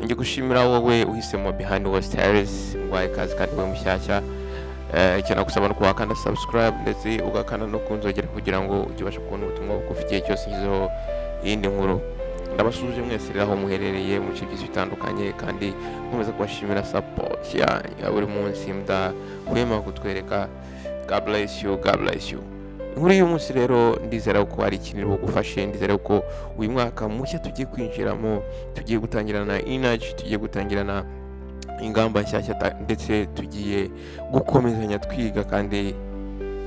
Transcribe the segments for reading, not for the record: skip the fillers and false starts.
Njye gushimira wowe uhisemo Behind West Harris, ngwaye ikaze kandi wowe mushyashya. Icyo nagusaba ni ukanda subscribe ndetse ugakanda no kunzogera kugira ngo ujye ubasha kubona ubutumwa bugufi igihe cyose nshyizeho iyindi nkuru. Ndabasuhuje mwese rero aho muherereye mu bice by'isi bitandukanye, kandi nkomeza kubashimira support yanyu ya buri munsi mudahwema kutwereka. God bless you, God bless you. Inkuru y'uyu munsi rero ndizera ko hari ikintu bugufashe. Ndizera ko uyu mwaka mushya tugiye kwinjiramo tugiye gutangirana energy, tugiye gutangirana ingamba nshyashya, ndetse tugiye gukomezanya twiga kandi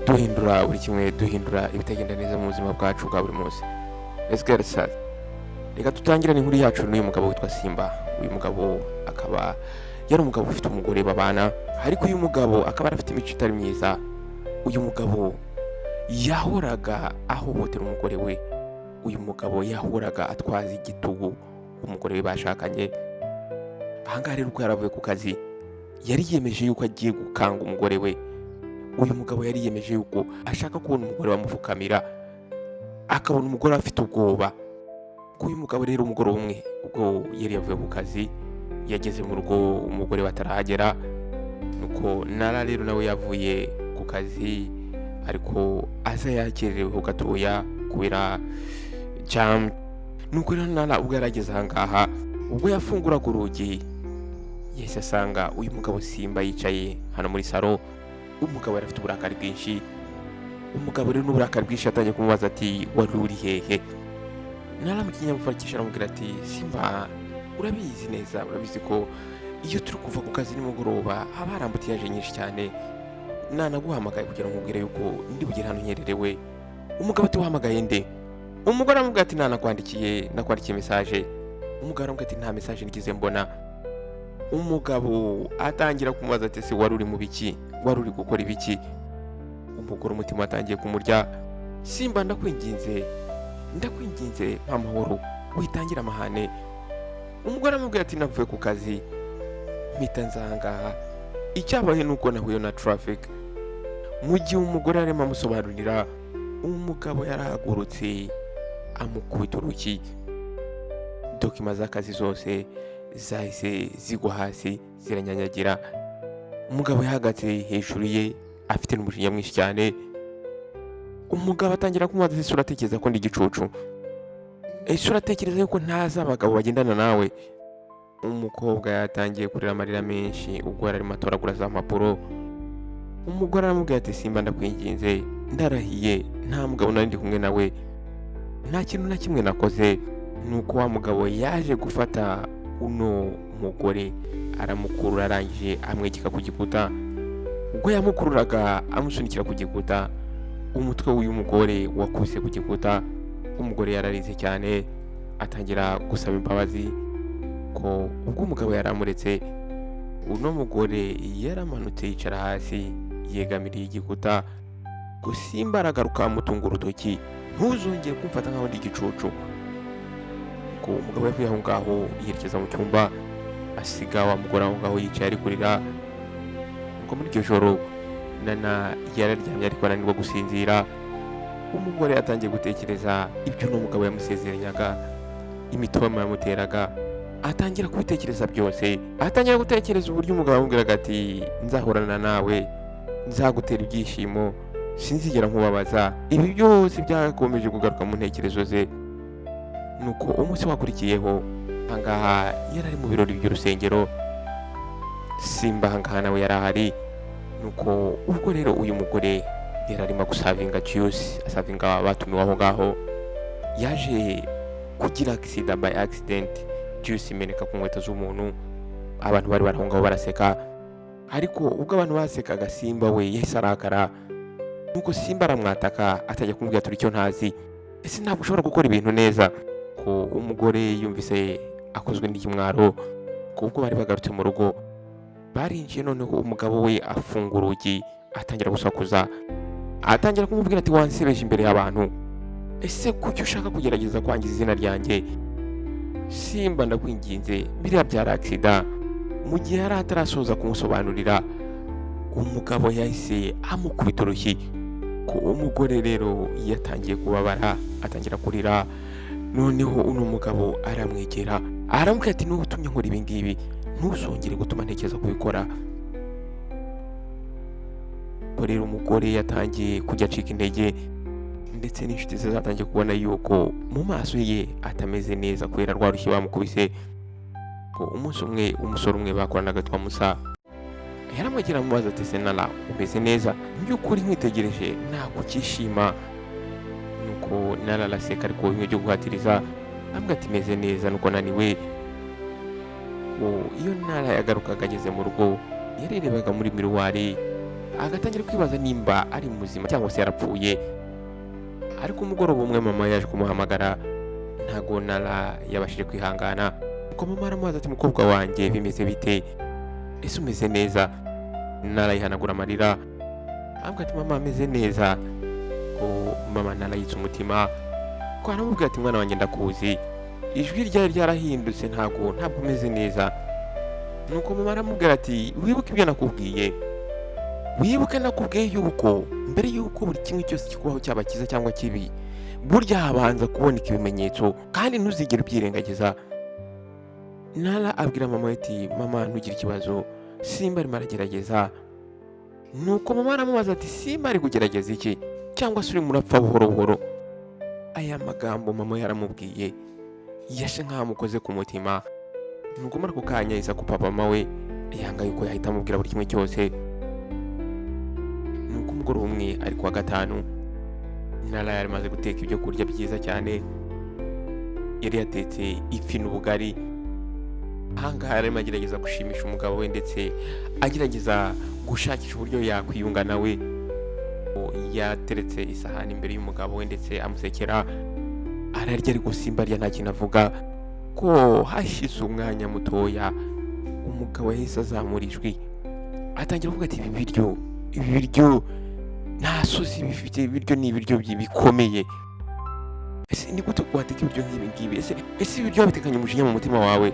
duhindura buri kimwe, duhindura ibitagenda neza mu buzima bwacu bwa buri munsi. Let's get started. Reka dutangirane inkuru yacu n'uyu mugabo witwa Simba. Uyu mugabo akaba yari umugabo ufite umugore babana, ariko uyu mugabo akaba afite imico itari myiza. Uyu mugabo yahoraga ahohotera umugore we. Uyu mugabo yahoraga atwaza igitugu umugore we bashakanye. Ahangaha rero ubwo yaravuye ku kazi, yari yiyemeje yuko agiye gukanga umugore we. Uyu mugabo yari yiyemeje yuko ashaka kubona umugore bamupfukamira, akabona umugore afite ubwoba. Ko uyu mugabo rero umugoroba umwe ubwo yari yavuye ku kazi, yageze mu rugo umugore we atarahagera. Nuko Nara rero nawe yavuye ku kazi, ariko aza yakerereweho gatoya kubera jam. Nuko rero Nara ubwo yari ageze ahangaha, ubwo yafunguraga urugi, yahise asanga uyu mugabo Simba yicaye hano muri salo. Umugabo yari afite uburakari bwinshi. Umugabo rero n'uburakari bwinshi yatangiye kumubaza ati: "Wari uri hehe?" Nara mu kinyabupfura cyinshi aramubwira ati: "Simba, urabizi neza, urabizi ko iyo turi kuva ku kazi nimugoroba haba hari embouteillage nyinshi cyane. Nanaguhamagaye kugira ngo nkubwire yuko ndi bugere hano nkererewe." Umugabo ati: "Wahamagaye nde?" Umugore aramubwira ati: "Nanakwandikiye, nakwandikiye message." Umugabo aramubwira ati: "Nta message nigeze mbona." Umugabo atangira kumubaza ati: "Ese wari uri mu biki? Wari uri gukora ibiki?" Umugore umutima watangiye kumurya. "Simba, ndakwinginze, ndakwinginze, mpa amahoro, witangira amahane." Umugore aramubwira ati: "Navuye ku kazi mpita nzangaha. Icyabaye ni uko nahuye na traffic." Mu gihe umugore arimo amusobanurira, umugabo yarahagurutse amukubita urushyi. Document z'akazi zose zahise zigwa hasi ziranyanyagira. Umugabo yahagaze hejuru ye afite n'umujinya mwinshi cyane. Umugabo atangira kumubaza: "Ese uratekereza ko ndi igicucu? Ese uratekereza yuko ntazi abagabo bagendana nawe?" Umukobwa yatangiye kurira amarira menshi ubwo yari arimo atoragura za mpapuro. Umugore aramubwira ati: "Simba, ndakwinginze, ndarahiye, nta mugabo nari ndi kumwe nawe, nta kintu na kimwe nakoze." Nuko wa mugabo yaje gufata uno mugore aramukurura, arangije amwegeka ku gikuta. Ubwo yamukururaga amusunikira ku gikuta, umutwe w'uyu mugore wakubise ku gikuta. Umugore yararize cyane, atangira gusaba imbabazi. Ko ubwo umugabo yaramuretse, uno mugore yaramanutse yicara hasi yegamiriye igikuta. Simba aragaruka amutunga urutoki: "Ntuzongere kumfata nkaho ndi igicucu." Ubwo umugabo yavuye aho ngaho yerekeza mu cyumba, asiga wa mugore aho ngaho yicaye ari kurira. Ubwo muri iryo joro Nana yararyamye ariko ananirwa gusinzira. Umugore yatangiye gutekereza ibyo uno mugabo yamusezeranyaga, imitoma yamuteraga, atangira kubitekereza byose. Atangira gutekereza uburyo umugabo yamubwiraga ati: "Nzahorana nawe, nzagutera ibyishimo, sinzigera nkubabaza." Ibi byose byakomeje kugaruka mu ntekerezo ze. Nuko umunsi wakurikiyeho, ahangaha yari ari mu birori by'urusengero. Simba ahangaha nawe yari ahari. Nuko ubwo rero uyu mugore yari arimo guservinga juice, aservinga batumiwe aho ngaho, yaje kugira accident, by accident juice imeneka ku nkweto z'umuntu. Abantu bari bari aho ngaho baraseka, ariko ubwo abantu basekaga, Simba we yahise arakara. Nuko Simba aramwataka, atajya kumubwira turi icyo ntazi: "Ese ntabwo ushobora gukora ibintu neza?" Ko umugore yumvise akozwe n'ikimwaro. Ubwo bari bagarutse mu rugo, barinjiye, noneho umugabo we afunga urugi, atangira gusakuza, atangira kumubwira ati: "Wansebeje imbere y'abantu. Ese kuki ushaka kugerageza kwangiza izina ryanjye? Simba, ndakwinginze, biriya byari accident." Mu gihe yari atarasoza kumusobanurira, umugabo yahise amukubita urushyi. Ko umugore rero yatangiye kubabara, atangira kurira. Noneho uno mugabo aramwegera. Aramubwira ati: "Niba utumye nkora ibi ngibi, ntuzongere gutuma ntekereza kubikora." Ubwo rero umugore yatangiye kujya acika intege, ndetse n'inshuti ze zatangiye kubona yuko mu maso ye atameze neza kubera rwa rushyi bamukubise. Ngo umunsi umwe, umusore umwe bakoranaga witwa Musa yaramwegera, amubaza ati: "Senara, umeze neza? Mu by'ukuri nkwitegereje ntabwo ukishima." Nuko Nara araseka, ariko bimwe byo guhatiriza, ambwira ati: "Meze neza, nuko naniwe." Ko iyo Nara yagarukaga ageze mu rugo, yarerebaga muri miroir agatangira kwibaza nimba ari muzima cyangwa se yarapfuye. Ariko umugoroba umwe mama yaje kumuhamagara, ntago Nara yabashije kwihangana. Nuko mama aramubaza ati: "Mukobwa wanjye, bimeze bite? Ese umeze neza?" Nara yihanagura amarira, avuga ati: "Mama, ameze neza." Ko mama Nara yitse umutima, ko aramubwira ati: "Mwana wanjye, ndakuzi, ijwi ryari ryarahindutse, ntabwo umeze neza." Nuko mama aramubwira ati: "Wibuke ibyo nakubwiye, wibuke nakubwiye yuko mbere yuko buri kimwe cyose kikubaho, cyaba cyiza cyangwa kibi, burya habanza kuboneka ibimenyetso, kandi ntuzigere ubyirengagiza." Nara abwira mama we ati: "Mama, ntugire ikibazo, Simba arimo aragerageza." Nuko mama aramubaza ati: "Simba ari kugerageza iki? Cyangwa se urimo urapfa buhoro buhoro?" Aya magambo mama yaramubwiye yashe nk'aho amukoze ku mutima. Nuko muri ako kanya yahise akupa mama we, yanga yuko yahita amubwira buri kimwe cyose. Nuko umugoroba umwe, ari kuwa gatanu, Nara yari amaze guteka ibyo kurya byiza cyane. Yari yatetse ifi n'ubugari. Ahangaha yarimo agerageza gushimisha umugabo we, ndetse agerageza gushakisha uburyo yakwiyunga nawe. Yateretse isahani imbere y'umugabo we, ndetse amusekera, ararya, ariko Simba arya nta kintu avuga. Ko hashize umwanya mutoya, umugabo yahise azamura ijwi, atangira kuvuga ati: "Ibi biryo nta sosi bifite, ibiryo ni ibiryo bikomeye. Ese ni gute wateka ibiryo nk'ibi ngibi? Ese ibiryo wabitekanye umujinya mu mutima wawe?"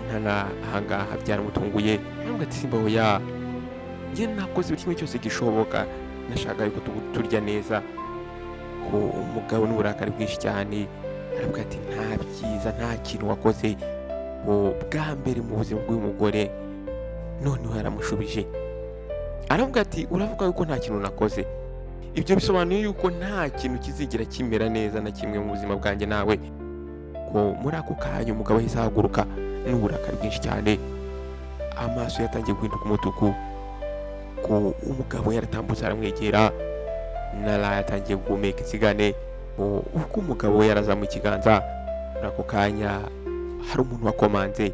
Ntana ahangaha byaramutunguye, aravuga ati: "Simba, oya, njye nakoze buri kimwe cyose gishoboka, nashaka yuko turya neza." Ko umugabo n'uburakari bwinshi cyane aravuga ati: "Nta byiza, nta kintu wakoze." Ngo bwa mbere mu buzima bw'uyu mugore noneho yaramushubije, aravuga ati: "Uravuga yuko nta kintu nakoze, ibyo bisobanuye yuko nta kintu kizigera kimera neza na kimwe mu buzima bwanjye nawe." Ko muri ako kanya umugabo ahise ahaguruka n'uburakari bwinshi cyane, amaso yatangiye guhinduka umutuku. Ko umugabo yaratambutse aramwegera. Nara yatangiye guhumeka insigane. Ko ubwo umugabo we yarazamuye ikiganza, muri ako kanya hari umuntu wakomanze.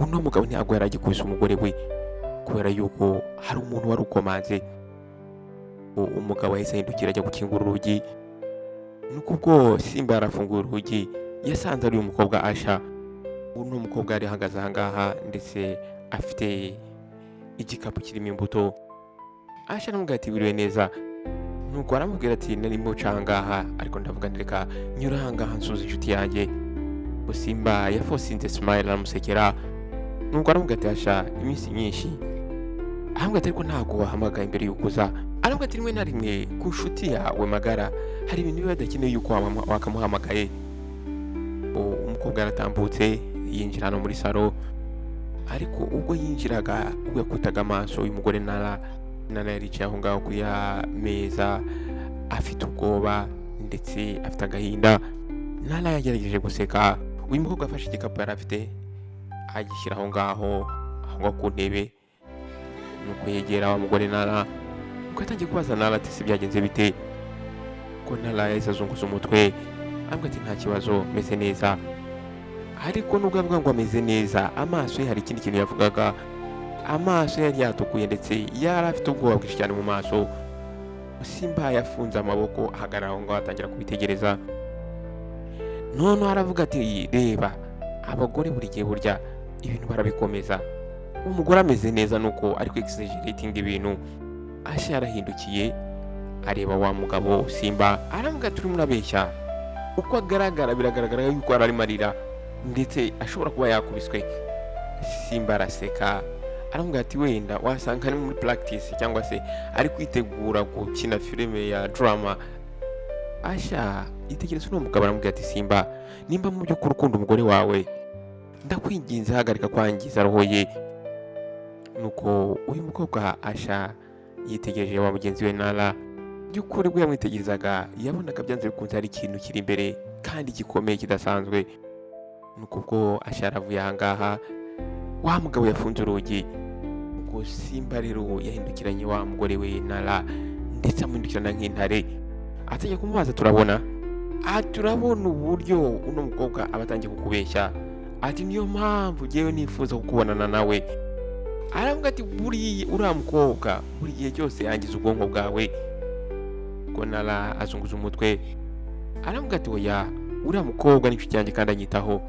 Uno mugabo ntabwo yari agikubise umugore we, kubera yuko hari umuntu wari ukomanze. Umugabo yahise ahindukira ajya gukingura urugi. Nuko ubwo Simba yarafunguye urugi, yasanze ari uyu mukobwa Asha. Uno mukobwa yari ahagaze ahangaha, ndetse afite igikapu kirimo imbuto. Asha aramubwira ati: "Wiriwe neza." Nuko aramubwira ati: "Narimo nca ahangaha, ariko ndavuga nti reka nyura ahangaha nsuhuza inshuti yanjye." Ngo Simba yaforcinze smile, aramusekera. Nuko aramubwira ati: "Asha, iminsi myinshi." Aramubwira ati: "Ariko ntabwo wahamagaye imbere y'uko uza." Aramubwira ati: "Rimwe na rimwe ku nshuti yawe magara hari ibintu biba bidakenewe yuko wakamuhamagaye." Umukobwa yaratambutse yinjira hano muri salo, ariko ubwo yinjiraga, ubwo yakutaga amaso uyu mugore Nara, Nara yaricaye aho ngaho kuri ya meza, afite ubwoba ndetse afite agahinda. Nara yagerageje guseka. Uyu mukobwa afashe igikapu yari afite, agishyira aho ngaho ku ntebe. Nuko yegera wa mugore Nara, nuko yatangiye kubaza Nara ati: "Si byagenze bite?" Ko Nara yahise azunguza umutwe, avuga ati: "Nta kibazo, meze neza." Ariko nubwo avuga ngo ameze neza, amaso ye hari ikindi kintu yavugaga. Amaso ye yari yatukuye, ndetse yari afite ubwoba bwinshi cyane mu maso. Simba yafunze amaboko, ahagarara aho ngaho, atangira kubitegereza. Noneho aravuga ati: "Reba, abagore buri gihe burya ibintu barabikomeza. Umugore ameze neza, nuko ari kwexaggerating ibintu." Asha yarahindukiye areba wa mugabo Simba, aravuga ati: "Urimo urabeshya. Uko agaragara, biragaragara yuko yari arimo arira, ndetse ashobora kuba yakubiswe." Simba araseka, aramubwira ati: "Wenda wasanga ari muri practice, cyangwa se ari kwitegura gukina filime ya drama." Asha yitegereza uno mugabo, aramubwira ati: "Simba, nimba mu by'ukuri ukunda umugore wawe, ndakwinginze hagarika kwangiza roho ye." Nuko uyu mukobwa Asha yitegereje wa mugenzi we Nara. By'ukuri ubwo yamwitegerezaga, yabonaga byanze bikunze hari ikintu kiri imbere kandi gikomeye kidasanzwe. Nuko ubwo Asha yaravuye ahangaha, wa mugabo yafunze urugi. Ubwo Simba rero yahindukiranye wa mugore we Nara, ndetse amuhindukirana nk'intare, atangiye kumubaza: "Turabona," ati, "turabona uburyo uno mukobwa aba atangiye kukubeshya," ati, "niyo mpamvu ngewe nifuza kukubonana nawe." Aravuga ati: "Buriya uriya mukobwa buri gihe cyose yangiza ubwonko bwawe." Ubwo Nara azunguza umutwe, aravuga ati: "Oya, uriya mukobwa ni inshuti yanjye kandi anyitaho."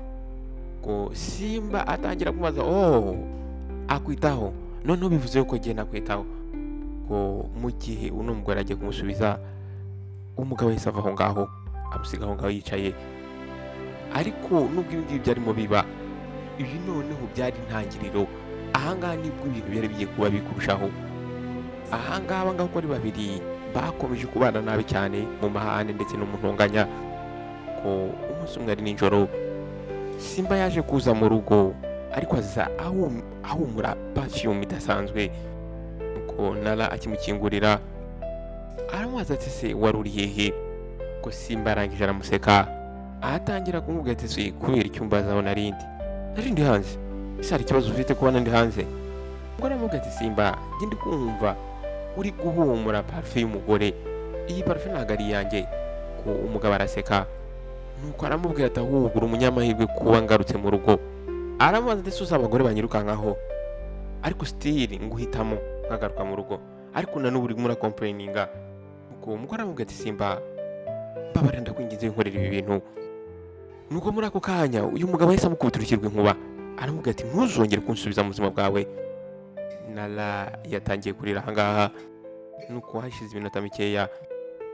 Ngo Simba atangira kumubaza: "Oh, akwitaho? Noneho bivuze ko agiye nakwitaho?" Ngo mu gihe uno mugore agiye kumusubiza, umugabo yahise ava aho ngaho, amusiga aho ngaho yicaye. Ariko nubwo ibi ngibi byarimo biba, ibi noneho byari intangiriro. Ahangaha nibwo ibintu byari bigiye kuba bikurushaho. Ahangaha aba ngaba uko ari babiri bakomeje kubana nabi cyane mu mahane ndetse no mu ntonganya. Ko umunsi umwe ari nijoro, Simba yaje kuza mu rugo, ariko aza ahumura perfume idasanzwe. Nuko Nara akimukingurira aramubaza ati: "Se wari uri hehe?" Ko Simba arangije aramuseka, atangira kumubwira ati: "Se kubera icyumba azaho narindi narindi hanze, ese hari ikibazo ufite kuba nandi hanze?" Ubwo aramubwira ati: "Simba, njye ndi kumva uri guhumura parufe y'umugore, iyi parufe ntabwo ari iyanjye." Ko umugabo araseka, nuko aramubwira ati: "Ahubwo uri umunyamahirwe kuba ngarutse mu rugo." Aramubaza ati: "Uzi abagore banyirukankaho, ariko still nguhitamo nkagaruka mu rugo, ariko na n'ubu urimo uracomplaininga." Nuko umugore aramubwira ati: "Simba, mbabarira, ndakwinginze nkorera ibi bintu." Nuko muri ako kanya uyu mugabo yahise amukubita urushyi rw'inkuba, aramubwira ati: "Ntuzongere kunsubiza mu buzima bwawe." Nara yatangiye kurira ahangaha. Nuko hashize iminota mikeya,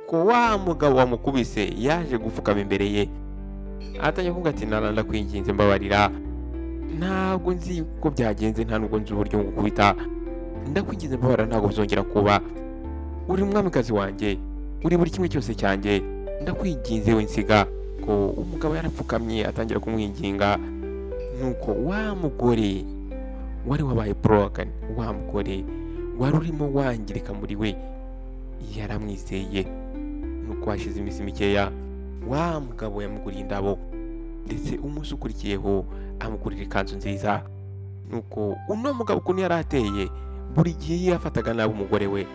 ko wa mugabo wamukubise yaje gupfukama imbere ye, atangiye kuvuga ati: "Nara, ndakwinginze mbabarira, ntabwo nzi uko byagenze, nta nubwo nzi uburyo ngukubita, ndakwinginze mbabarira, ntabwo bizongera kuba. Uri umwamikazi wanjye, uri buri kimwe cyose cyanjye, ndakwinginze winsiga." Ko umugabo yarapfukamye atangira kumwinginga. Nuko wa mugore wari wabaye broken, wa mugore wari urimo wangirika muri we, yaramwizeye. Nuko hashize iminsi mikeya, wa mugabo yamuguriye indabo, ndetse umunsi ukurikiyeho amugurira ikanzu nziza. Nuko uno mugabo ukuntu yari ateye, buri gihe iyo yafataga nabi umugore we,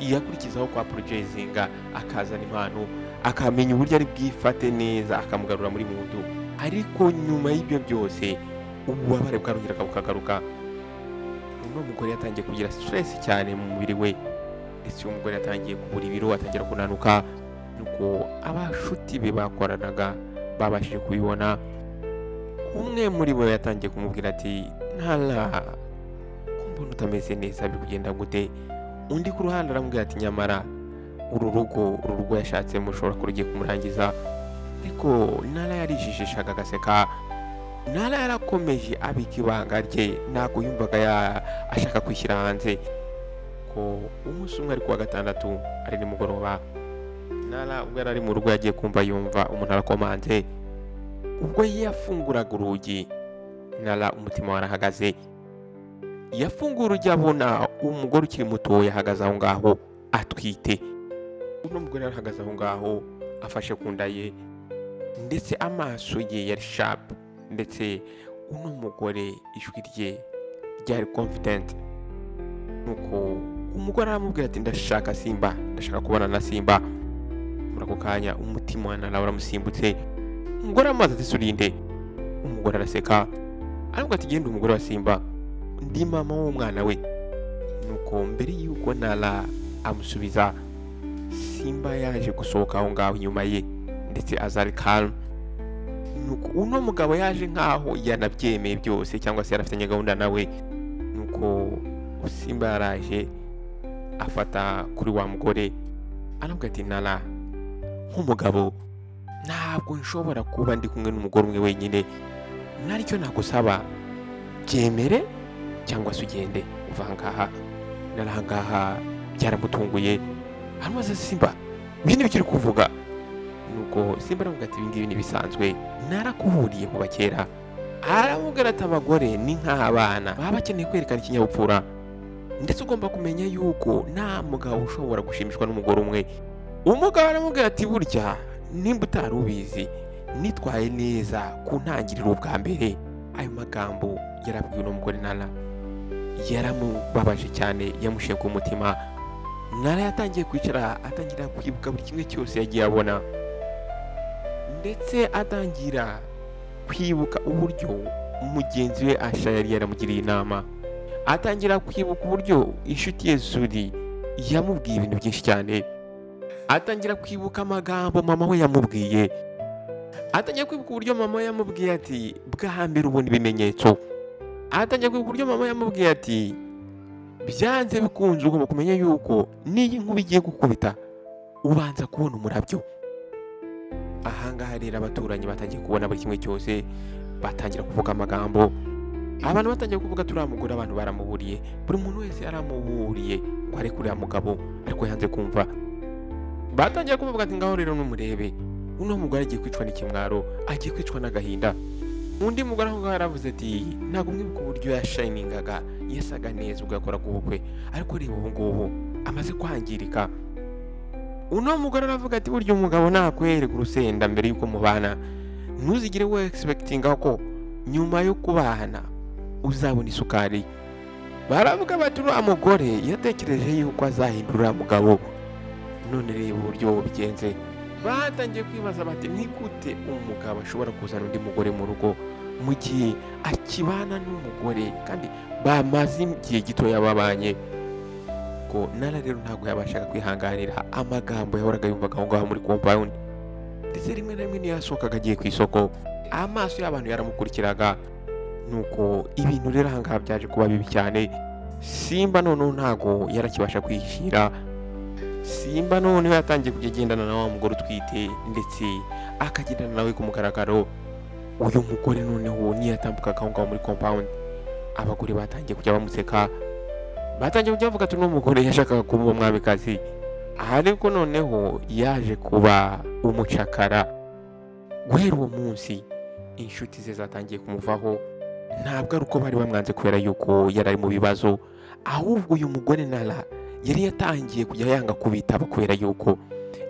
yakurikizaho kwa apologizinga, akazana impano, akamenya uburyo ari bwifate neza, akamugarura muri mood. Ariko nyuma y'ibyo byose ububabare bwarongeraga bukagaruka. Uno mugore yatangiye kugira stress cyane mu mubiri we, ndetse uyu mugore yatangiye kubura ibiro, atangira kunanuka. Nuko abashuti be bakoranaga babashije kubibona. Umwe muri bo yatangiye kumubwira ati: "Ntara, ko mbona utameze neza, biri kugenda gute?" Undi ku ruhande aramubwira ati: "Nyamara uru rugo yashatsemo ushobora kuba rugiye kumurangiza." Ariko Nara yarijijishaga agaseka. Nara yarakomeje abika ibanga rye, ntabwo yumvaga ashaka kwishyira hanze. Ko umunsi umwe ari kuwa gatandatu, ari nimugoroba, Nara ubwo yari ari mu rugo yagiye kumva yumva umuntu arakomanze. Ubwo yafunguraga urugi, Nara umutima warahagaze. Yafunguye urugi abona umugore ukiri muto yahagaze aho ngaho atwite. Uno mugore yarahagaze aho ngaho afashe ku nda ye, ndetse amaso ye yari sharp, ndetse uno mugore ijwi rye ryari confident. Nuko umugore aramubwira ati: "Ndashaka Simba, ndashaka kubona na Simba." Muri ako kanya umutima wa Nara uramusimbutse. Umugore aramubaza ati: "Uri nde?" Umugore araseka, aravuga ati: "Genda umugore wa Simba, ndi mama w'umwana we." Nuko mbere y'uko Nara amusubiza, Simba yaje gusohoka aho ngaho inyuma ye, ndetse aza ari calm. Nuko uno mugabo yaje nkaho yanabyemeye byose, cyangwa se yarafitanye gahunda nawe. Nuko Simba yaraje afata kuri wa mugore, aramubwira ati: "Nara, nk'umugabo ntabwo nshobora kuba ndi kumwe n'umugore umwe wenyine. Naricyo nagusaba, byemere cyangwa se ugende uva aha ngaha." Nara aha ngaha byaramutunguye, hanyuma Simba, ibi ni ibiki uri kuvuga? Nuko Simba aravuga ati: "Ibingibi ntibisanzwe, narakuburiye kuva kera." Aramubwira ati: "Abagore ni nk'abana, baba bakeneye kwerekana ikinyabupfura, ndetse ugomba kumenya yuko nta mugabo ushobora gushimishwa n'umugore umwe." Umugabo aramubwira ati: "Burya nimba utari ubizi, nitwaye neza ku ntangiriro bwa mbere." Ayo magambo yarabwiwe n'umugore Nara yaramubabaje cyane, yamushiye ku mutima. Nara yatangiye kwicara, atangira kwibuka buri kimwe cyose yagiye abona, ndetse atangira kwibuka uburyo mugenzi we Asha yari yaramugiriye inama, atangira kwibuka uburyo inshuti ye Zuri yamubwiye ibintu byinshi cyane, atangira kwibuka amagambo mama we yamubwiye, atangira kwibuka uburyo mama we yamubwiye ati: "Bwa mbere ubona ibimenyetso." Atangira kwibuka uburyo mama we yamubwiye ati: "Byanze bikunze ugomba kumenya yuko n'iyo inkuba igiye gukubita ubanza kubona umurabyo." Ahangaha rero abaturanyi batangiye kubona buri kimwe cyose, batangira kuvuga amagambo. Abantu batangiye kuvuga: "Turiya mugore abantu baramuburiye, buri muntu wese yaramuburiye ngo areke uriya mugabo, ariko yanze kumva." Batangiye kuvuga ati: "Ngaho rero numurebe, uno mugore agiye kwicwa n'ikimwaro, agiye kwicwa n'agahinda." Undi mugore aho ngaho yaravuze ati: "Ntabwo mwibuka uburyo yashiningaga, yasaga neza ubwo yakoraga ubukwe, ariko reba ubu ngubu amaze kwangirika." Uno mugore aravuga ati: "Burya umugabo nakwereka urusenda mbere y'uko mubana, ntuzigire we expectinga ko nyuma yo kubana uzabona isukari." Baravuga bati: "Uriya mugore yatekereje yuko azahindura uriya mugabo, none reba uburyo bigenze." Batangiye kwibaza bati: "Ni gute umugabo ashobora kuzana undi mugore mu rugo mu gihe akibana n'umugore kandi bamaze igihe gitoya babanye?" Ko Nara rero ntabwo yabashaga kwihanganira amagambo yahoraga yumvaga aho ngaho muri compound, ndetse rimwe na rimwe niyo yasohokaga agiye ku isoko, amaso y'abantu yaramukurikiraga. Nuko ibintu rero ahangaha byaje kuba bibi cyane. Simba noneho ntabwo yarakibasha kwihishira. Simba noneho yatangiye kujya agendana na wa mugore utwite, ndetse akagendana nawe ku mugaragaro. Uyu mugore noneho niyo yatambukaga aho ngaho muri compound, abagore batangiye kujya bamuseka, batangiye kujya bavuga ati: "Uno mugore yashakaga kuba umwamikazi, ariko noneho yaje kuba umucakara." Guhera uwo munsi inshuti ze zatangiye kumuvaho. Ntabwo ari uko bari bamwanze kubera yuko yari ari mu bibazo, ahubwo uyu mugore Nara yari yatangiye kujya yanga kubitaba kubera yuko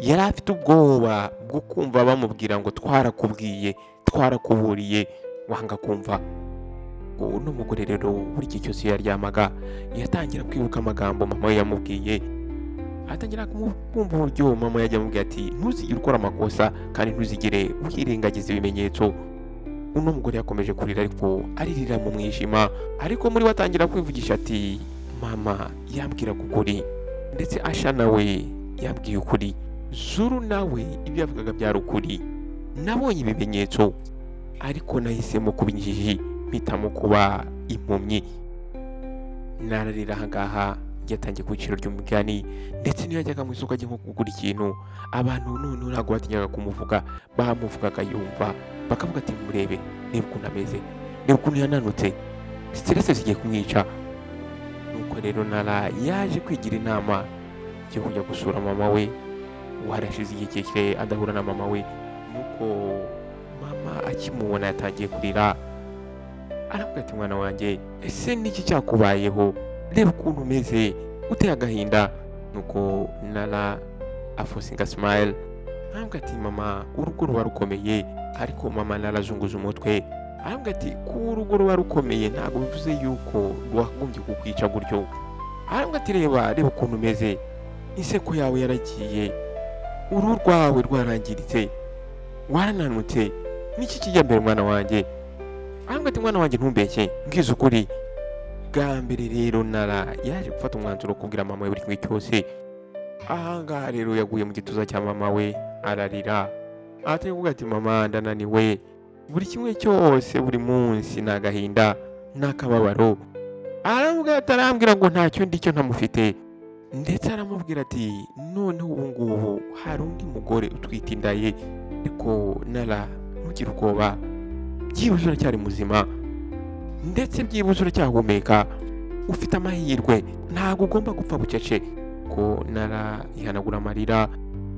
yari afite ubwoba bwo kumva bamubwira ngo: "Twarakubwiye, twarakuburiye, wanga kumva." Uno mugore rero buri gihe cyose iyo yaryamaga yatangira kwibuka amagambo mama we yamubwiye, atangira kumva uburyo mama yajya amubwira ati: "Ntuzigere ukora amakosa kandi ntuzigere wirengagiza ibimenyetso." Uno mugore yakomeje kurira, ariko aririra mu mwijima, ariko muri we atangira kwivugisha ati: "Mama yambwiraga ukuri, ndetse Asha nawe yambwiye ukuri, Zuru nawe ibyo yavugaga byari ukuri. Nabonye ibimenyetso, ariko nahisemo kuba injiji, mpitamo kuba impumyi." Nararira. Ahangaha yatangiye ku iciro ry'umugani, ndetse niyo yajyaga mu isoko agiye nko kugura ikintu, abantu noneho ntabwo batinyaga kumuvuga, bamuvugaga yumva, bakavuga ati: "Murebe, reba ukuntu ameze, reba ukuntu yananutse, stress zigiye kumwica." Nuko rero Nara yaje kwigira inama yo kujya gusura mama we warashize igihe kirekire adahura na mama we. Nuko mama akimubona yatangiye kurira, aravuga ati: "Mwana wanjye, ese niki cyakubayeho? Reba ukuntu umeze, uteye agahinda." Nuko Nara aforcinga smile, aravuga ati: "Mama, urugo ruba rukomeye." Ariko mama Nara azunguza umutwe, aravuga ati: "Kuba urugo ruba rukomeye ntabwo bivuze yuko rwakagombye kukwica gutyo." Aravuga ati: "Reba, reba ukuntu umeze, inseko yawe yaragiye, uruhu rwawe rwarangiritse, warananutse, niki kijya mbere, mwana wanjye?" Aravuga ati: "Mwana wanjye, ntumbeshye, mbwiza ukuri." Bwa mbere rero Nara yaje gufata umwanzuro wo kubwira mama we buri kimwe cyose. Ahangaha rero yaguye mu gituza cya mama we, ararira, atangiye kuvuga ati: "Mama, ndananiwe, buri kimwe cyose buri munsi ni agahinda n'akababaro." Aravuga ati: "Arambwira ngo ntacyo ndicyo ntamufite." Ndetse aramubwira ati: "Noneho ubu ngubu hari undi mugore utwite inda ye, ariko Nara, ntugire ubwoba, byibuze uracyari muzima, ndetse byibuze uracyahumeka, ufite amahirwe, ntabwo ugomba gupfa bucece." Ko Nara ihanagura amarira.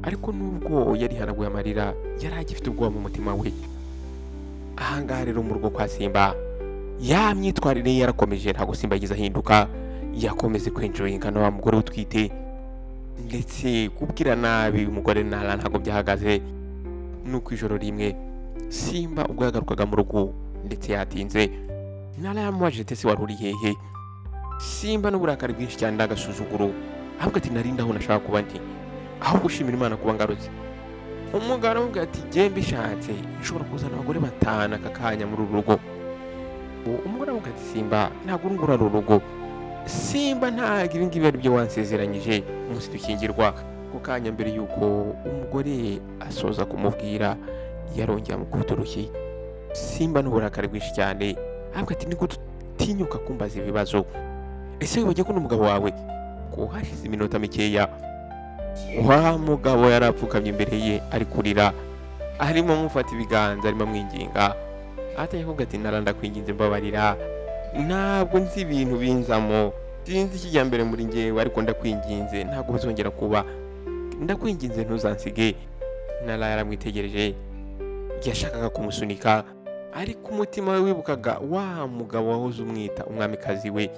Ariko nubwo yarihanaguye amarira, yari agifite ubwoba mu mutima we. Ahangaha rero mu rugo kwa Simba, ya myitwarire ye yarakomeje. Ntabwo Simba yagize ahinduka, yakomeze kwenjoyinga na wa mugore utwite, ndetse kubwira nabi umugore Nara ntabwo byahagaze. Nuko ijoro rimwe Simba ubwo yagarukaga mu rugo ndetse yatinze, Nara yamubajije ati: "Ese wari uri hehe?" Simba n'uburakari bwinshi cyane n'agasuzuguro ahubwo ati: "Narindi aho nashaka kuba ndi, ahubwo ushimira Imana kuba ngarutse." Umugabo aramubwira ati: "Jye mbishatse nshobora kuzana abagore batanu aka kanya muri uru rugo." Umugore aramubwira ati: "Simba, ntabwo uru nguru ari urugo. Simba, ntabwo ibi ngibi ari byo wansezeranyije umunsi dukingirwa." Ako kanya mbere y'uko umugore asoza kumubwira, yarongeye amukubita urushyi. Simba n'uburakari bwinshi cyane ahubwo ati: "Nigute utinyuka kumbaza ibibazo? Ese wibagiwe ko n'umugabo wawe?" Ko hashize iminota mikeya, wa mugabo yari apfukamye imbere ye ari kurira, arimo amufata ibiganza, arimo amwinginga, atangiye kuvuga ati: "Nara, ndakwinginze, mbabarira. Ntabwo nzi ibintu binzamo, sinzi ikijya mbere muri njyewe, ariko ndakwinginze, ntabwo bizongera kuba. Ndakwinginze, ntuzansige." Nara yaramwitegereje, yashakaga kumusunika, ariko umutima we wibukaga wa mugabo wahoze umwita umwamikazi we.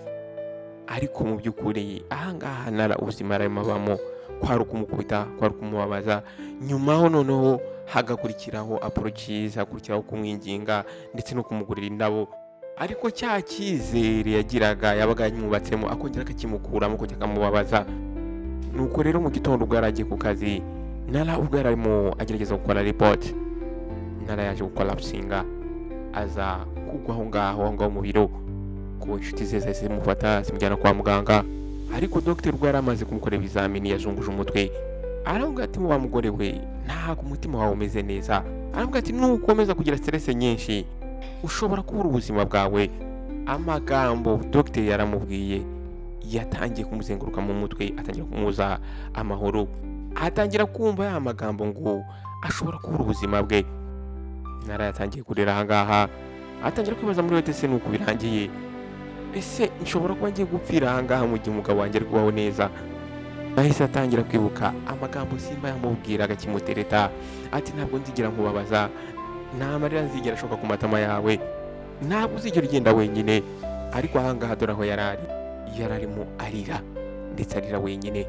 Ariko mu by'ukuri ahangaha Nara ubuzima arimo abamo kwari ukumukubita, kwari ukumubabaza, nyuma ho noneho hagakurikiraho apologies, hakurikiraho kumwinginga ndetse no kumugurira indabo. Ariko cya cyizere yagiraga yabaga yamwubatsemo, akongera akakimukuramo, akongera akamubabaza. Nuko rero mu gitondo ubwo yari agiye ku kazi, Nara ubwo yari arimo agerageza gukora report, Nara yaje gucollapsinga, aza kugwa aho ngaho mu biro. Ku inshuti ze zahise zimufata zimujyana kwa muganga, ariko dogiteri ubwo yari amaze kumukorera ibizamini yazunguje umutwe, aravuga ati: "Wa mugore we, ntabwo umutima wawe umeze neza." Aravuga ati: "Nukomeza kugira stress nyinshi ushobora kubura ubuzima bwawe." Amagambo dogiteri yaramubwiye yatangiye kumuzenguruka mu mutwe, atangira kumuza amahoro, atangira kumva ya magambo ngo ashobora kubura ubuzima bwe. Nara yatangiye kurira ahangaha, atangira kwibaza muri we: "Ese nuko birangiye? Ese nshobora kuba ngiye gupfira ahangaha mu gihe umugabo wanjye ari kubaho neza?" Yahise atangira kwibuka amagambo Simba yamubwiraga akimutereta, ati: "Ntabwo nzigera nkubabaza, nta marira nzigera ashoka ku matama yawe, ntabwo uzigera ugenda wenyine." Ariko ahangaha dore aho yari ari, yari arimo arira ndetse arira wenyine.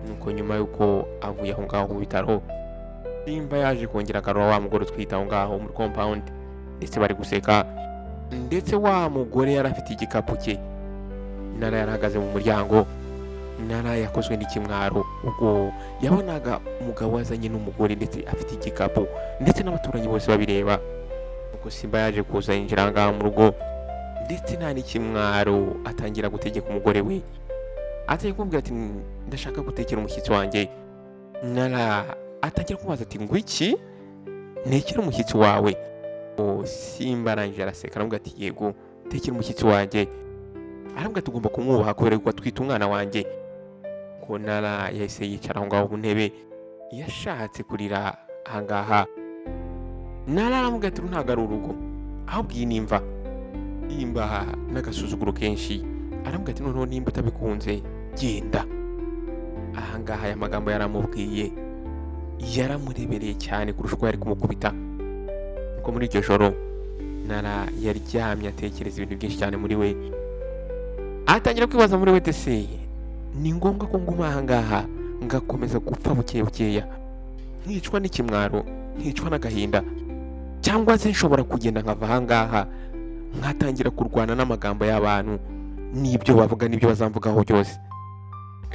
Nuko nyuma y'uko avuye aho ngaho mu bitaro, Simba yaje kongera agarura wa mugore utwite aho ngaho muri compound, ndetse bari guseka, ndetse wa mugore yari afite igikapu cye. Nara yarahagaze mu muryango. Nara yakozwe n'ikimwaro ubwo yabonaga umugabo wazanye n'umugore ndetse afite igikapu, ndetse n'abaturanyi bose babireba. Ubwo Simba yaje kuza yinjira aha ngaha mu rugo, ndetse nta n'ikimwaro, atangira gutegeka umugore we, atangira kumubwira ati: "Ndashaka gutekera umushyitsi wanjye." Nara atangira kumubaza ati: "Ngo iki? Ntekera umushyitsi wawe?" O, Simba arangije araseka, aramubwira ati: "Yego, tekera umushyitsi wanjye." Aramubwira ati: "Ugomba kumwubaha kubera ko atwite umwana wanjye." Ko Nara yahise yicara aho ngaho mu ntebe, yashatse kurira ahangaha. Nara aramubwira ati: "Uru ntabwo ari urugo, ahubwo iyi ni imva." Simba n'agasuzuguro kenshi aramubwira ati: "Noneho nimba utabikunze, genda." Ahangaha aya magambo yaramubwiye yaramurebereye cyane kurusha uko yari kumukubita. Nuko muri iryo joro Nara yaryamye atekereza ibintu byinshi cyane muri we, atangira kwibaza muri we: "Ese ni ngombwa ko nguma ahangaha ngakomeza gupfa buke bukeya, nkicwa n'ikimwaro, nkicwa n'agahinda, cyangwa se nshobora kugenda nkava ahangaha, nkatangira kurwana n'amagambo y'abantu n'ibyo bavuga n'ibyo bazamvugaho byose?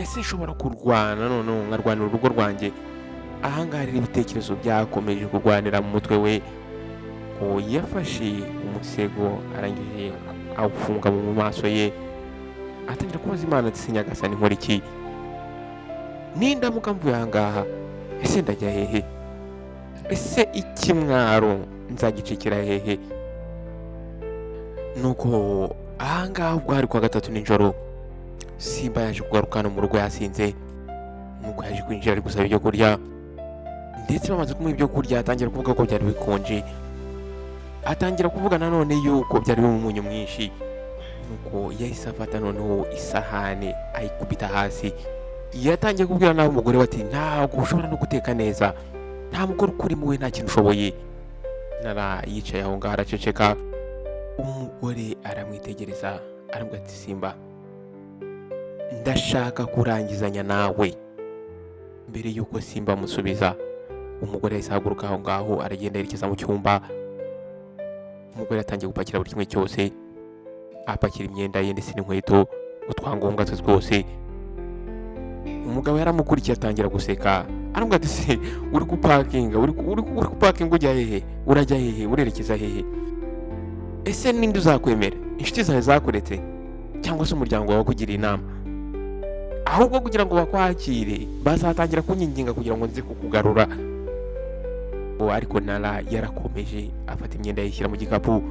Ese nshobora kurwana noneho nkarwanira urugo rwanjye?" Ahangaha rero ibitekerezo byakomeje kurwanira mu mutwe we, ngo yafashe umusego, arangije awufunga mu maso ye, atangira kubaza Imana ati: "Nyagasani, nkora iki? Nindamuka mvuye ahangaha, ese ndajya hehe? Ese ikimwaro nzagicikira hehe?" Nuko ahangaha ubwo hari kuwa gatatu nijoro, Simba yaje kugaruka hano mu rugo yasinze. Nuko yaje kwinjira ari gusaba ibyo kurya, ndetse bamaze kumuha ibyo kurya atangira kuvuga ko byari bikonje, atangira kuvuga nanone yuko byari birimo umunyu mwinshi. Nuko yahise afata noneho isahani ayikubita hasi. Yatangiye kubwira nawe umugore we ati: "Ntabwo ushobora no guteka neza, nta mugore ukurimo, we nta kintu ushoboye." Nara yicaye aho ngaho araceceka. Umugore aramwitegereza, aramubwira ati: "Simba, ndashaka kurangizanya nawe." Mbere y'uko Simba amusubiza, umugore yahise ahaguruka aho ngaho, aragenda yerekeza mu cyumba. Umugore yatangiye gupakira buri kimwe cyose, apakira imyenda ye ndetse n'inkweto, utwangombwa twe twose. Umugabo yaramukurikiye, atangira guseka, aramubwira ati: "Se uri gupakinga, uri gupakinga ujya hehe? Urajya hehe? Urerekeza hehe? Ese ninde uzakwemera? Inshuti zawe zakuretse, cyangwa se umuryango wawe wakugiriye inama? Ahubwo kugira ngo bakwakire, bazatangira kunyinginga kugira ngo nze kukugarura." Uwo ariko Nara yarakomeje, afata imyenda yishyira mu gikapu.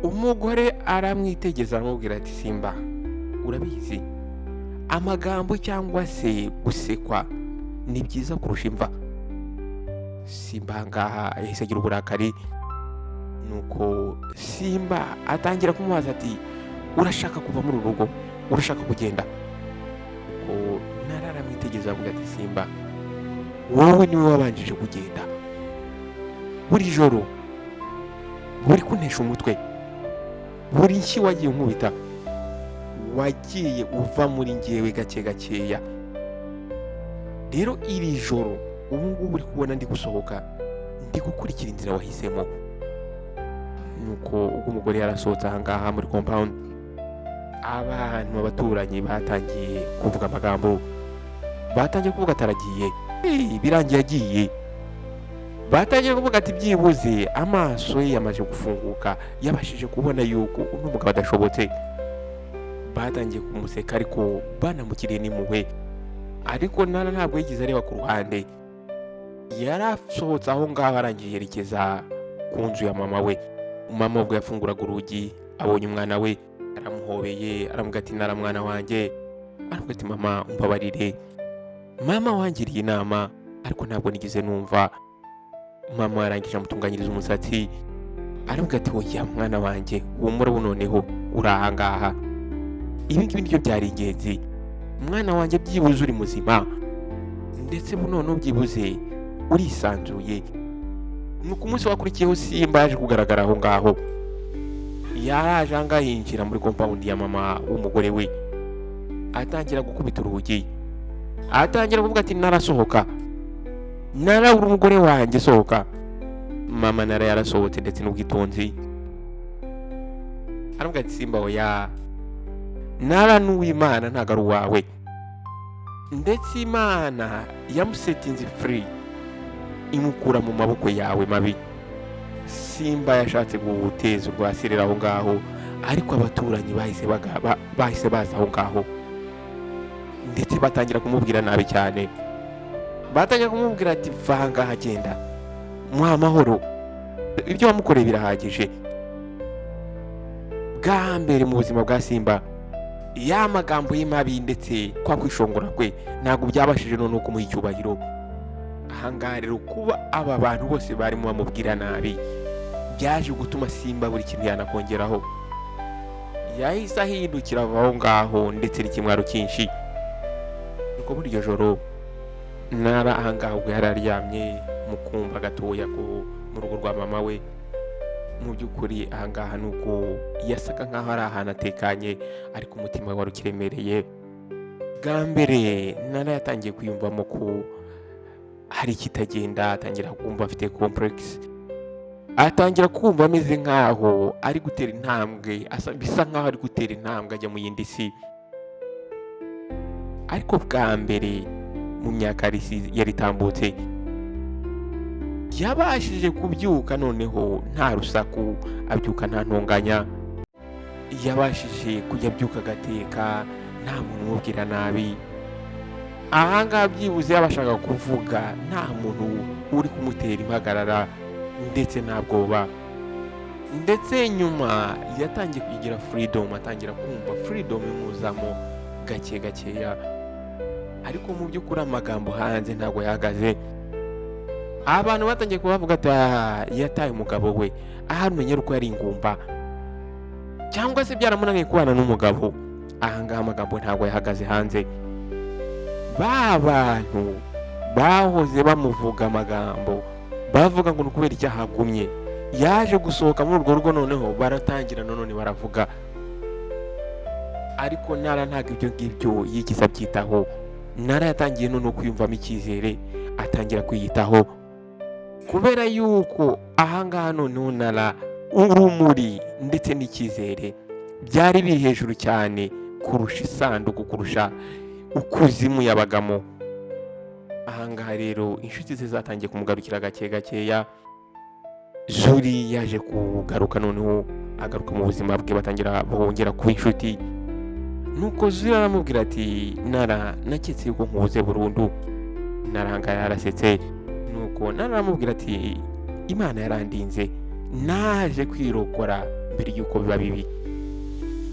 Umugore aramwitegereza, aramubwira ati: "Simba, urabizi, amagambo cyangwa se gusekwa ni byiza kurusha imva." Simba ahangaha yahise agira uburakari, nuko Simba atangira kumubaza ati: "Urashaka kuva muri uru rugo? Urashaka kugenda?" Nuko Nara aramwitegereza, avuga ati: "Simba, wowe niwe wabanjije kugenda. Buri joro buri kuntesha umutwe, buri nshyi wagiye unkubita, wagiye uva muri ngewe gake gakeya. Rero iri joro, ubu ngubu uri kubona ndi gusohoka, ndi gukurikira inzira wahisemo." Nuko ubwo umugore yarasohotse ahangaha muri compound, abantu abaturanyi batangiye kuvuga amagambo, batangiye kuvuga ataragiye. Birangiye agiye. Batangiye kuvuga ati: "Byibuze amaso ye yamaze gufunguka, yabashije kubona yuko uno mugabo adashobotse." Batangiye kumuseka, ariko banamukiriye n'impuhwe. Ariko Nara ntabwo yigeze areba ku ruhande. Yarasohotse aho ngaho, arangije yerekeza ku nzu ya mama we. Mama ubwo yafunguraga urugi, abonye umwana we, aramuhobeye, aramubwira ati: "Nara, mwana wanjye." Aramubwira ati: "Mama, umbabarire. Mama, wangiriye inama ariko ntabwo nigeze numva." Mama yarangije amutunganyiriza umusatsi, aramubwira ati: "Oya mwana wanjye, humura, ubu noneho uri ahangaha. Ibi ngibi nibyo byari ingenzi, mwana wanjye. Byibuze uri muzima, ndetse ubu noneho byibuze urisanzuye." Nuko umunsi wakurikiyeho, Simba yaje kugaragara aho ngaho. Yaraje ahangaha, yinjira muri compound ya mama w'umugore we, atangira gukubita urugi, atangira kuvuga ati: "Narasohoka, Nara, uri umugore wanjye, sohoka." Mama Nara yarasohotse ndetse n'ubwitonzi, aravuga ati: "Simba, oya, Nara n'uw'Imana, ntabwo ari uwawe, ndetse Imana yamusetinze free, imukura mu maboko yawe mabi." Simba yashatse guteza urwasirira aho ngaho, ariko abaturanyi bahise baza aho ngaho, ndetse batangira kumubwira nabi cyane. Batangira kumubwira ati: "Va ngaha, agenda, muha amahoro, ibyo wamukoreye birahagije." Bwa mbere mu buzima bwa Simba, ya magambo ye mabi ndetse kwa kwishongora kwe ntabwo byabashije noneho kumuha icyubahiro. Ahangaha rero, kuba aba bantu bose barimo bamubwira nabi, byaje gutuma Simba buri kintu yanakongeraho. Yahise ahindukira, ava aho ngaho ndetse n'ikimwaro cyinshi. Nuko muri iryo joro, Nara ahangaha ubwo yari aryamye mu kumba gatoya ko mu rugo rwa mama we, mu by'ukuri ahangaha ni uko yasaga nkaho ari ahantu atekanye, ariko umutima we wari ukiremereye. Bwa mbere Nara yatangiye kwiyumvamo ko hari ikitagenda, atangira kumva afite complex, atangira kumva ameze nkaho ari gutera intambwe, bisa nkaho ari gutera intambwe ajya mu yindi si. Ariko bwa mbere mu myaka yari itambutse, yabashije kubyuka noneho nta rusaku, abyuka nta ntonganya. Yabashije kujya abyuka agateka, nta muntu umubwira nabi. Ahangaha byibuze yabashaga kuvuga nta muntu uri kumutera impagarara, ndetse nta bwoba. Ndetse nyuma yatangiye kugira freedom, atangira kumva freedom imuzamo gake gakeya. Ariko mu by'ukuri amagambo hanze ntabwo yahagaze. Abantu batangiye kubavuga ati: "Ah, yataye umugabo we, ahari umenyera uko yari ingumba, cyangwa se byaramunaniye kubana n'umugabo." Ahangaha amagambo ntabwo yahagaze hanze. Ba bantu bahoze bamuvuga amagambo, bavuga ngo ni ukubera icyaha agumye, yaje gusohoka muri urwo rugo, noneho baratangira nanone baravuga. Ariko Nara ntabwo ibyo ngibyo yigeze abyitaho. Nara yatangiye noneho kwiyumvamo icyizere, atangira kwiyitaho, kubera yuko ahangaha noneho Nara urumuri ndetse n'icyizere byari biri hejuru cyane kurusha isanduku, kurusha ukuzimu yabagamo. Ahangaha rero inshuti ze zatangiye kumugarukira gake gakeya. Zuri yaje kugaruka, noneho agaruka mu buzima bwe, batangira bongera kuba inshuti. Nuko Zuri aramubwira ati: "Nara, naketse yuko nkubuze burundu." Nara ahangaha yarasetse. Nuko Nara aramubwira ati: "Imana yarandinze, naje kwirokora mbere y'uko biba bibi."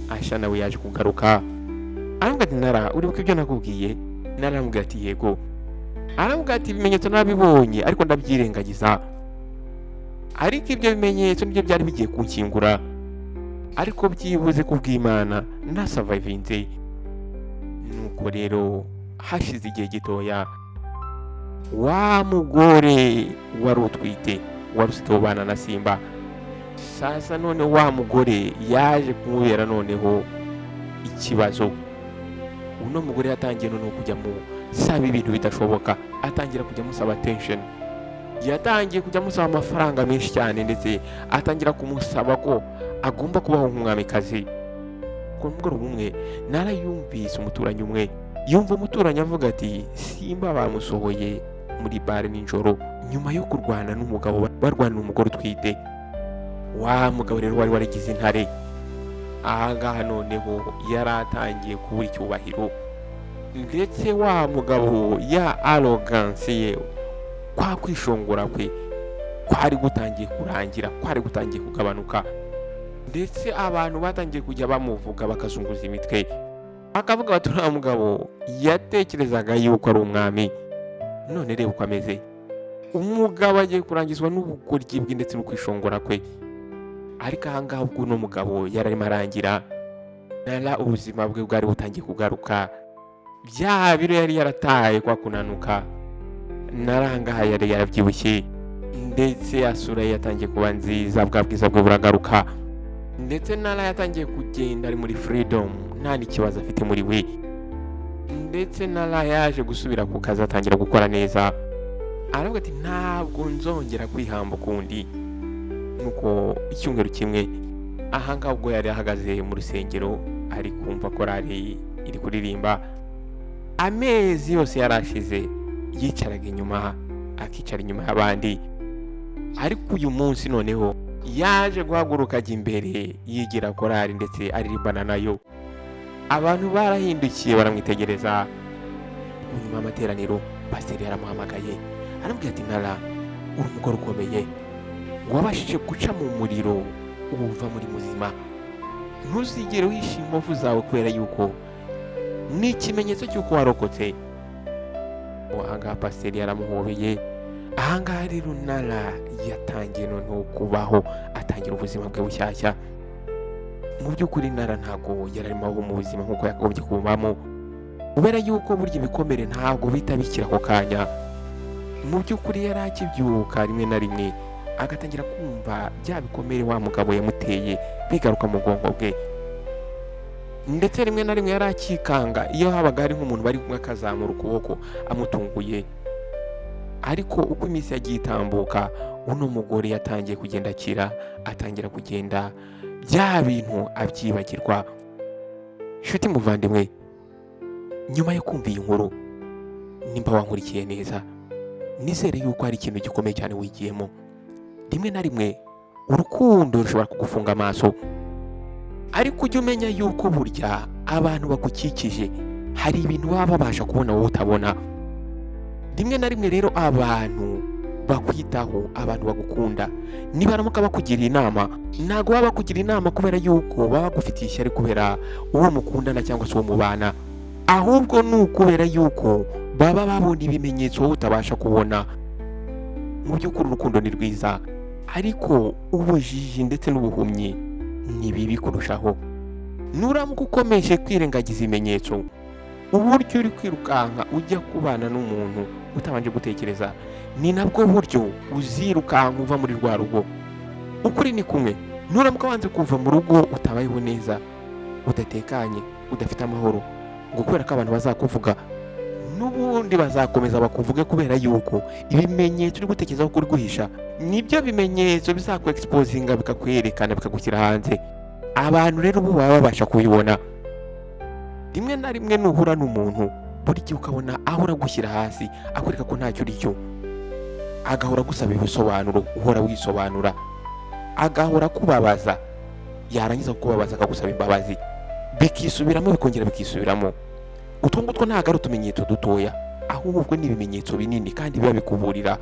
Asha nawe yaje kugaruka, aramubwira ati: "Nara, uribuka ibyo nakubwiye?" Nara aramubwira ati: "Yego." Aramubwira ati: "Ibimenyetso nabibonye ariko ndabyirengagiza, ariko ibyo bimenyetso nibyo byari bigiye kunkingura, ariko byibuze kubw'Imana nasavayivinze." Nuko rero hashize igihe gitoya, wa mugore wari utwite wari usigaye ubana na Simba, sasa none wa mugore yaje kumubera noneho ikibazo. Uno mugore yatangiye noneho kujya musaba ibintu bidashoboka, atangira kujya amusaba attention, yatangiye kujya amusaba amafaranga menshi cyane, ndetse atangira kumusaba ko agomba kubaho nk'umwamikazi. Ku mugoroba umwe narayumvise umuturanyi umwe, yumva umuturanyi avuga ati: "Simba bamusohoye muri bare nijoro nyuma yo kurwana n'umugabo, barwanira umugore utwite." Wa mugabo rero wari warigize intare, ahangaha noneho yari atangiye kubura icyubahiro, ndetse wa mugabo ya arrogance ye, kwa kwishongora kwe kwari gutangiye kurangira, kwari gutangiye kugabanuka, ndetse abantu batangiye kujya bamuvuga bakazunguza imitwe, bakavuga bati: "Uriya mugabo yatekerezaga yuko ari umwami, none reba uko ameze. Umugabo agiye kurangizwa n'ubugoryi bwe ndetse no kwishongora kwe." Ariko ahangaha ubwo uno mugabo yari arimo arangira, Nara ubuzima bwe bwari butangiye kugaruka, bya biro yari yarataye, kwa kunanuka, Nara ahangaha yari yarabyibushye, ndetse asura ye yatangiye kuba nziza, bwa bwiza bwe buragaruka, ndetse Nara yatangiye kugenda ari muri freedom, nta n'ikibazo afite muri we. Ndetse Nara yaje gusubira ku kazi, atangira gukora neza, aravuga ati: "Ntabwo nzongera kwihamba ukundi." Nuko icyumweru kimwe ahangaha ubwo yari ahagaze mu rusengero ari kumva korali iri kuririmba, amezi yose yari ashize yicaraga inyuma, akicara inyuma y'abandi, ariko uyu munsi noneho yaje guhaguruka ajya imbere, yigira korali ndetse aririmbana nayo. Abantu barahindukiye baramwitegereza. Nyuma y'amateraniro pasiteri yaramuhamagaye, aramubwira ati: "Nara, uri umugore ukomeye, wabashije guca mu muriro uva muri muzima. Ntuzigere wishyira inkovu zawe, kubera yuko ni ikimenyetso cy'uko warokotse." Ahangaha pasiteri yaramuhobeye. Ahangaha rero Nara yatangiye noneho kubaho, atangira ubuzima bwe bushyashya. Mu by'ukuri Nara ntabwo yari arimo abaho mu buzima nk'uko yakagombye kubamo, kubera yuko burya ibikomere ntabwo bihita bikira ako kanya. Mu by'ukuri yari akibyuka rimwe na rimwe agatangira kumva bya bikomere wa mugabo yamuteye bigaruka mu bwonko bwe, ndetse rimwe na rimwe yari akikanga iyo habaga hari nk'umuntu bari kumwe akazamura ukuboko amutunguye. Ariko uko iminsi yagiye itambuka, uno mugore yatangiye kugenda akira, atangira kugenda bya bintu abyibagirwa. Nshuti muvandimwe, nyuma yo kumva iyi nkuru, nimba wankurikiye neza, nizere yuko hari ikintu gikomeye cyane wigiyemo. Rimwe na rimwe urukundo rushobora kugufunga amaso, ariko ujye umenya yuko burya abantu bagukikije hari ibintu baba babasha kubona wowe utabona. Rimwe na rimwe rero abantu bakwitaho, abantu bagukunda, nibaramuka bakugira inama, ntabwo baba bakugira inama kubera yuko baba bagufitiye ishyari kubera uwo mukundana cyangwa se uwo mubana, ahubwo ni ukubera yuko baba babona ibimenyetso wowe utabasha kubona. Mu by'ukuri urukundo ni rwiza, ariko ubujiji ndetse n'ubuhumyi ni bibi kurushaho. Nuramuka ukomeje kwirengagiza ibimenyetso Uburyo uri kwirukanka ujya kubana n'umuntu utabanje gutekereza, ni nabwo buryo uzirukanka uva muri rwa rugo. Ukuri ni kumwe, nuramuka wanze kuva mu rugo utabayeho neza, udatekanye, udafite amahoro, ngo kubera ko abantu bazakuvuga, n'ubundi bazakomeza bakuvuge, kubera yuko ibimenyetso uri gutekereza ko uri guhisha nibyo bimenyetso bizakwexposinga, bikakwerekana, bikagushyira hanze. Abantu rero ubu baba babasha kubibona. Rimwe na rimwe nuhura n'umuntu, buri gihe ukabona ahora agushyira hasi, akwereka ko ntacyo uri cyo, agahora agusaba ibisobanuro, uhora wisobanura, agahora akubabaza, yarangiza kukubabaza akagusaba imbabazi, bikisubiramo, bikongera bikisubiramo. Utwo ngutwo ntabwo ari utumenyetso dutoya, ahubwo ni ibimenyetso binini kandi biba bikuburira.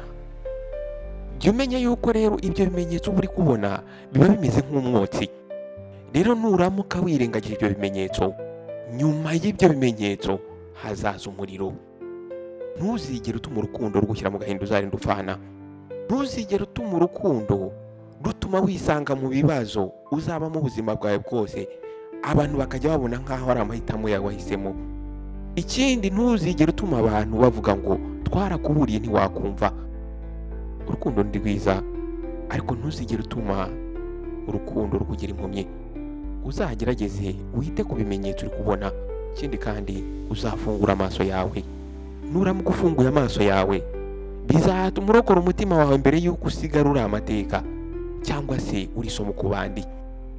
Jya umenya yuko rero ibyo bimenyetso uba uri kubona biba bimeze nk'umwotsi. Rero nuramuka wirengagije ibyo bimenyetso, nyuma y'ibyo bimenyetso hazaza umuriro. Ntuzigere utuma urukundo rugushyira mu gahinda uzarinda upfana. Ntuzigere utuma urukundo rutuma wisanga mu bibazo uzabamo ubuzima bwawe bwose, abantu bakajya babona nk'aho ari amahitamo yawe wahisemo. Ikindi, ntuzigere utuma abantu bavuga ngo twarakuburiye ntiwakumva. Urukundo ni rwiza, ariko ntuzigere utuma urukundo rukugira impumyi. Uzagerageze wite ku bimenyetso uri kubona. Ikindi kandi, uzafungura amaso yawe. Nuramuka ufunguye amaso yawe, bizatuma urokora umutima wawe mbere y'uko usigara uri amateka cyangwa se uri isomo ku bandi,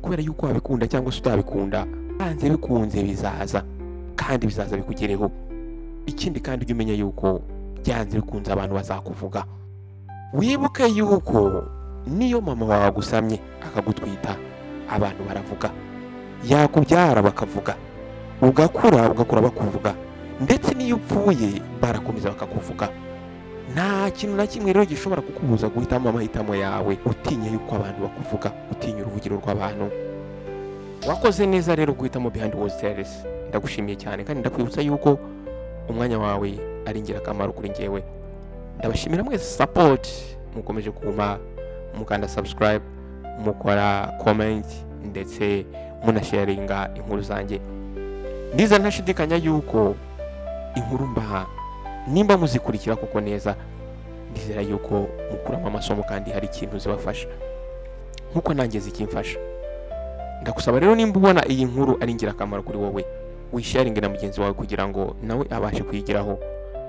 kubera yuko wabikunda cyangwa se utabikunda, byanze bikunze bizaza, kandi bizaza bikugereho. Ikindi kandi, ujye umenya yuko byanze bikunze abantu bazakuvuga. Wibuke yuko niyo mama wawe agusamye akagutwita, abantu baravuga, yakubyara bakavuga, ugakura ugakura bakuvuga, ndetse n'iyo upfuye barakomeza bakakuvuga. Nta kintu na kimwe rero gishobora kukubuza guhitamo amahitamo yawe utinya yuko abantu bakuvuga, utinya uruvugiro rw'abantu. Wakoze neza rero guhitamo Behind Words Tales. Ndagushimiye cyane kandi ndakwibutsa yuko umwanya wawe ari ingirakamaro kuri njyewe. Ndabashimira mwese support mukomeje kumpa, mukanda subscribe, mukora comment, ndetse munasharinga inkuru zanjye. Ndiza ntashidikanya yuko inkuru mbaha, nimba muzikurikira koko neza, ndizera yuko mukuramo amasomo kandi hari ikintu zibafasha nkuko nanjye zikimfasha. Ndagusaba rero, nimba ubona iyi nkuru ari ingirakamaro kuri wowe, wisharinge na mugenzi wawe kugira ngo nawe abashe kuyigiraho.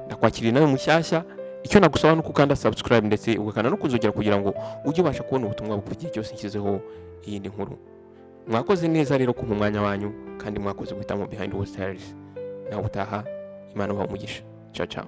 Ndakwakiriye nawe mushyashya. Icyo nagusaba ni uko ukanda subscribe ndetse ugakanda no kunzogera kugira ngo ujye ubasha kubona ubutumwa bugufi igihe cyose nshyizeho iyindi nkuru. Mwakoze neza rero kumpa umwanya wanyu, kandi mwakoze guhitamo Behind Words Tales. Nawe utaha, Imana ibahe umugisha. Ciao ciao.